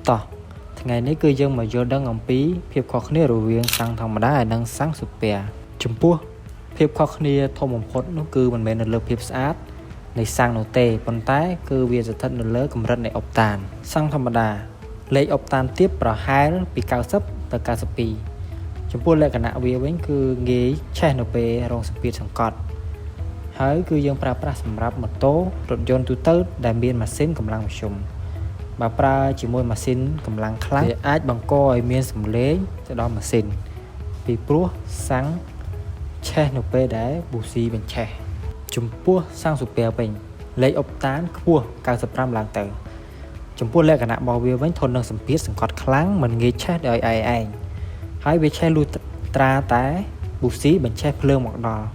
តោះថ្ងៃនេះគឺយើងមកយល់ដឹងអំពីភាពខុសគ្នារវាងសាំងធម្មតាហើយនិងសាំងស៊ុពែចំពោះភាពខុសគ្នាធំបំផុតនោះគឺមិនមែននៅលើភាពស្អាតនៃសាំងនោះទេប៉ុន្តែគឺវាស្ថិតនៅលើកម្រិតនៃអុបតានសាំងធម្មតាលេខអុបតានទាបប្រហែលពី90ទៅ92ចំពោះលក្ខណៈវាវិញគឺងាយឆេះនៅពេលរងសម្ពាធសង្កត់ ហើយគឺយើងប្រើប្រាស់សម្រាប់ម៉ូតូរថយន្តទូទៅដែលមានម៉ាស៊ីនកម្លាំងមធ្យមបើប្រើជាមួយម៉ាស៊ីនកម្លាំងខ្លាំងវាអាចបង្កឲ្យមានសំឡេងទៅដល់ម៉ាស៊ីនពីព្រោះសាំងឆេះនៅពេលដែលប៊ូស៊ីបញ្ឆេះចំពោះសាំងស៊ូពែវិញលេខអុបតានខ្ពស់95ឡើងទៅចំពោះលក្ខណៈរបស់វាវិញធន់នឹងសម្ពាធសង្កត់ខ្លាំងមិនងាយឆេះដោយឯងហើយវាឆេះលុះត្រាតែប៊ូស៊ីបញ្ឆេះភ្លើងមកដល់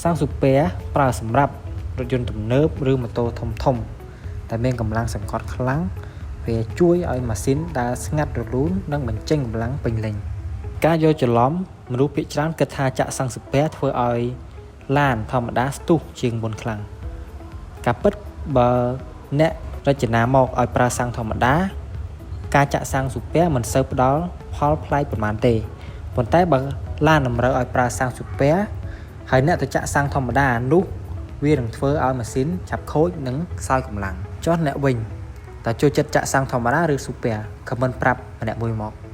សាំងស៊ូពែប្រើសម្រាប់រថយន្តទំនើបឬម៉ូតូធំធំដែលមានកម្លាំងសង្កត់ខ្លាំងវាជួយឲ្យម៉ាស៊ីនដើរស្ងាត់រលូននិងបញ្ចេញកម្លាំងពេញលេញការយល់ច្រឡំមនុស្សភាគច្រើនគិតថាចាក់សាំងស៊ូពែធ្វើឲ្យឡានធម្មតាស្ទុះជាងមុនខ្លាំងការពិតបើអ្នករចនាមកឲ្យប្រើសាំងធម្មតាការចាក់សាំងស៊ូពែមិនសូវផ្ដល់ផលប្លែកប៉ុន្មានទេប៉ុន្តែបើឡានតម្រូវឲ្យប្រើសាំងស៊ូពែ ហើយអ្នកទៅចាក់សាំងធម្មតានោះវានឹងធ្វើឲ្យម៉ាស៊ីនឆាប់ខូចនិងខ្សោយកម្លាំងចុះអ្នកវិញតើចូលចិត្តចាក់សាំងធម្មតាឬស៊ូពែ comment ប្រាប់ម្នាក់មួយមក។